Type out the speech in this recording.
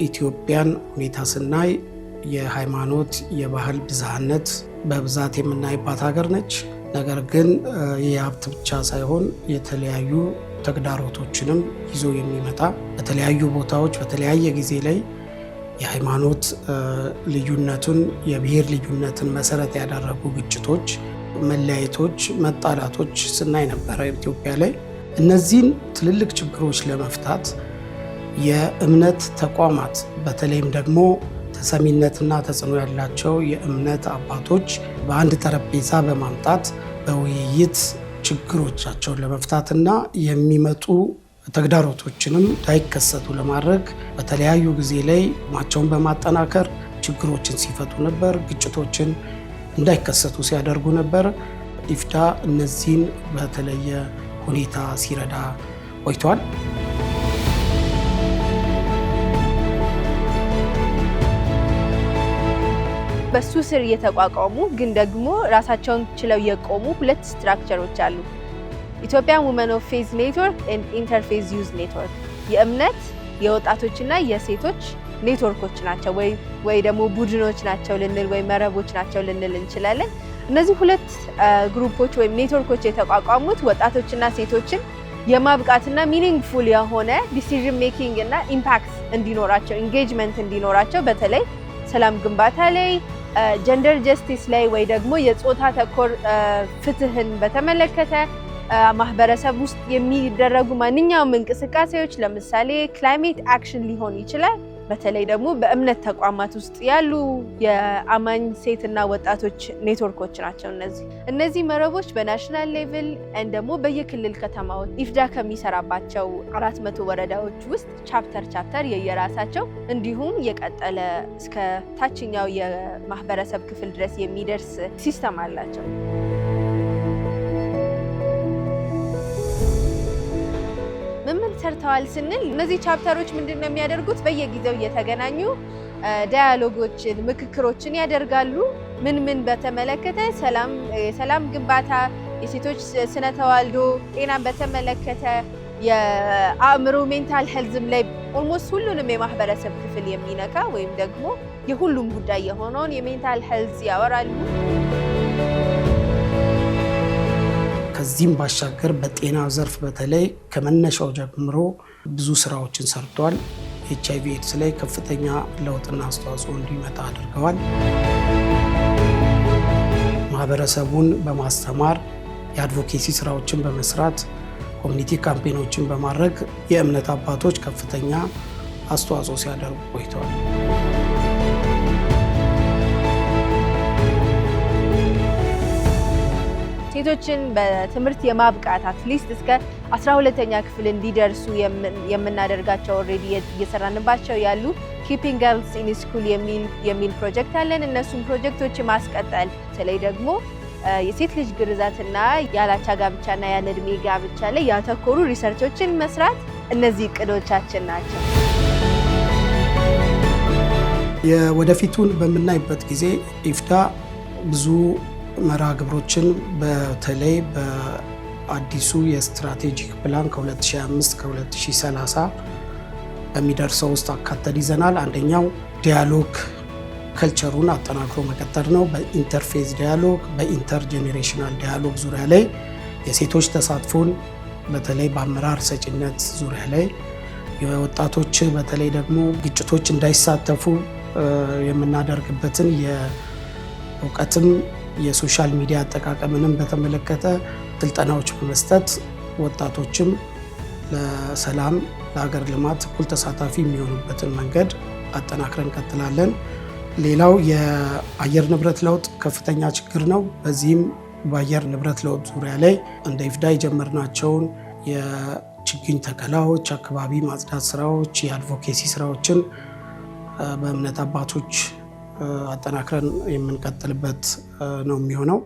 የኢትዮጵያን ሁኔታ ስናይ የሃይማኖት፣ የባህል ብዝሃነት በብዛት የምናይባት ሀገር ነች። ነገር ግን የሀብት ብቻ ሳይሆን የተለያዩ ተግዳሮቶችንም ይዞ የሚመጣ፣ በተለያዩ ቦታዎች በተለያየ ጊዜ ላይ የሃይማኖት ልዩነቱን፣ የብሔር ልዩነትን መሰረት ያደረጉ ግጭቶች፣ መለያየቶች፣ መጣላቶች ስናይ ነበረ ኢትዮጵያ ላይ። እነዚህን ትልልቅ ችግሮች ለመፍታት የእምነት ተቋማት፣ በተለይም ደግሞ ተሰሚነትና ተጽዕኖ ያላቸው የእምነት አባቶች በአንድ ጠረጴዛ በማምጣት በውይይት ችግሮቻቸውን ለመፍታትና የሚመጡ ተግዳሮቶችንም እንዳይከሰቱ ለማድረግ በተለያዩ ጊዜ ላይ አቅማቸውን በማጠናከር ችግሮችን ሲፈቱ ነበር። ግጭቶችን እንዳይከሰቱ ሲያደርጉ ነበር። ኢፍዳ እነዚህን በተለየ ሁኔታ ሲረዳ ቆይቷል። በሱ ስር የተቋቋሙ ግን ደግሞ ራሳቸውን ችለው የቆሙ ሁለት structure ኦች አሉ። Ethiopian Women of Faith Network and Interfaith Youth Network የእምነት የወጣቶችና የሴቶች ኔትወርኮች ናቸው ወይ ደግሞ ቡድኖች ናቸው ልንል ወይ መረቦች ናቸው ልንል እንችላለን። እነዚህ ሁለት group ኦች ወይም ኔትወርኮች የተቋቋሙት ወጣቶችና ሴቶችን የማብቃትና meaningful የሆነ decision making እና impact እንዲኖራቸው፣ engagement እንዲኖራቸው፣ በተለይ ሰላም ግንባታ ላይ፣ gender justice ላይ ወይ ደግሞ የጾታ ተኮር ፍትህን በተመለከተ ማህበረሰብ ውስጥ የሚደረጉ ማንኛውም እንቅስቃሴዎች፣ ለምሳሌ climate action ሊሆን ይችላል። በተለይ ደግሞ በእምነት ተቋማት ውስጥ ያሉ የአማኝ ሴትና ወጣቶች ኔትወርኮች ናቸው። እነዚህ መረቦች በ national level ደግሞ በየክልል ከተማዎች ኢፍዳ ከሚሰራባቸው 400 ወረዳዎች ውስጥ chapter chapter የየራሳቸው እንዲሁም የቀጠለ እስከ ታችኛው የማህበረሰብ ክፍል ድረስ የሚደርስ system አላቸው። ምን ምን ሰርተዋል ስንል እነዚህ chapter ኦች ምንድን ነው የሚያደርጉት? በየጊዜው እየተገናኙ dialogue ኦችን፣ ምክክሮችን ያደርጋሉ። ምን ምን በተመለከተ? የሰላም ግንባታ፣ የሴቶች ስነ ተዋልዶ ጤናን በተመለከተ፣ የአእምሮ mental health ም ላይ፣ almost ሁሉንም የማህበረሰብ ክፍል የሚነካ ወይም ደግሞ የሁሉም ጉዳይ የሆነውን የ mental health ያወራሉ። ከዚህም ባሻገር በጤና ዘርፍ በተለይ ከመነሻው ጀምሮ ብዙ ስራዎችን ሰርቷል። ኤች አይቪ ኤድስ ላይ ከፍተኛ ለውጥና አስተዋጽኦ እንዲመጣ አድርገዋል። ማህበረሰቡን በማስተማር፣ የ advocacy ስራዎችን በመስራት፣ community campaign ኦችን በማድረግ የእምነት አባቶች ከፍተኛ አስተዋጽኦ ሲያደርጉ ቆይተዋል። ሴቶችን በትምህርት የማብቃት፣ at least እስከ 12ኛ ክፍል እንዲደርሱ የምናደርጋቸው already እየሰራንባቸው ያሉ Keeping Girls in School የሚል ፕሮጀክት አለን። እነሱን ፕሮጀክቶች ማስቀጠል፣ በተለይ ደግሞ የሴት ልጅ ግርዛትና ያላቻ ጋብቻና ያለ እድሜ ጋብቻ ላይ ያተኮሩ research ኦችን መስራት፣ እነዚህ እቅዶቻችን ናቸው። የወደፊቱን በምናይበት ጊዜ ኢፍዳ ብዙ መርሃ ግብሮችን በተለይ በአዲሱ የ strategic plan ከ2025 ከ2030 በሚደርሰው ውስጥ አካተን ይዘናል። አንደኛው dialogue culture ኡን አጠናክሮ መቀጠል ነው። በ interfaith dialogue፣ በ intergenerational dialogue ዙሪያ ላይ የሴቶች ተሳትፎን በተለይ በአመራር ሰጪነት ዙሪያ ላይ፣ የወጣቶች በተለይ ደግሞ ግጭቶች እንዳይሳተፉ የምናደርግበትን የእውቀትም የ social media አጠቃቀምንም በተመለከተ ስልጠናዎች በመስጠት ወጣቶችም ለሰላም፣ ለሀገር ልማት እኩል ተሳታፊ የሚሆኑበትን መንገድ አጠናክረን እንቀጥላለን። ሌላው የአየር ንብረት ለውጥ ከፍተኛ ችግር ነው። በዚህም በአየር ንብረት ለውጥ ዙሪያ ላይ እንደ ኢፍዳ የጀመርናቸውን የችግኝ ተከላዎች፣ አካባቢ ማጽዳት ስራዎች፣ የ advocacy ስራዎችን በእምነት አባቶች አጠናክረን የምንቀጥልበት ነው የሚሆነው።